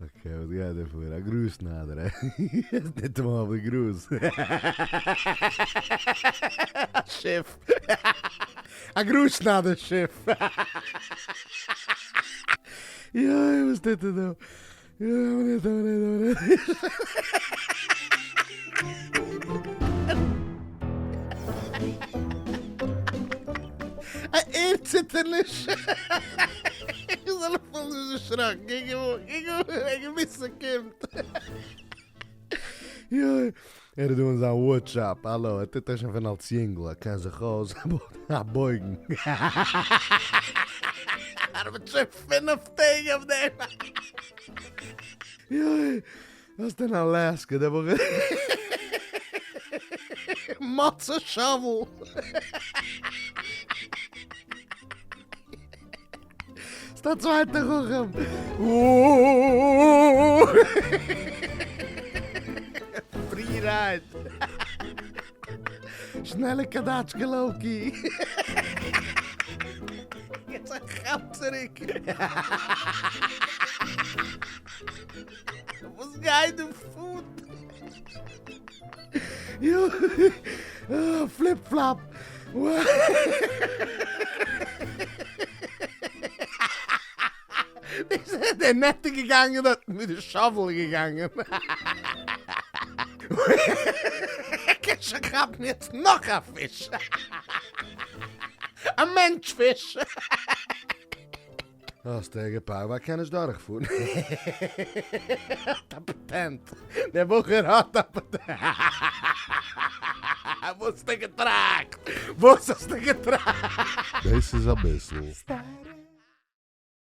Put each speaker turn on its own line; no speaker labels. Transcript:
Okay, וואס גייט דא פאר? א גראז שניידער, עה? ניטאמאל אויף די גראז. א שיף. א גראז שניידער שיף. יוי, וואס טוט ער דא? יוי, א מינוט, א מינוט, א מינוט. א ערדציטערניש. איך זאל אפילו נישט דערשראקן. קוק אים אן, קוק אים אן, א געוויסע קומט. יוי, ער איז דא אין זיין וואוד שאפ, האלא, ער טוט עס שוין פון אלס יונגל, ער קען זיך אויס, ער בויט א בויגן. ארבעט שוין פינף טעג אויף דעם. יוי, וואס אין אלעסקע דער בחור מצה שאוול. ס'דא א צווייטע חכם. פרי רייד. שנעלע קאדאטשקע לאוקי. יעצט א כאפ צוריק. וואס גייט דא פאר? פליפ פלאפ. די נעט איז געגאנגען דארט ווי די שאוול איז געגאנגען. קען שוין כאפן יעצט נאך א פיש. א מענטש פיש. האסט ער געפארקט ווייל קען נישט דורך פארן. האט א פאטענט. דער בחור האט א פאטענט. וואס האסטו געטראכט? וואס האסטו געטראכט?
דאס איז אביסל.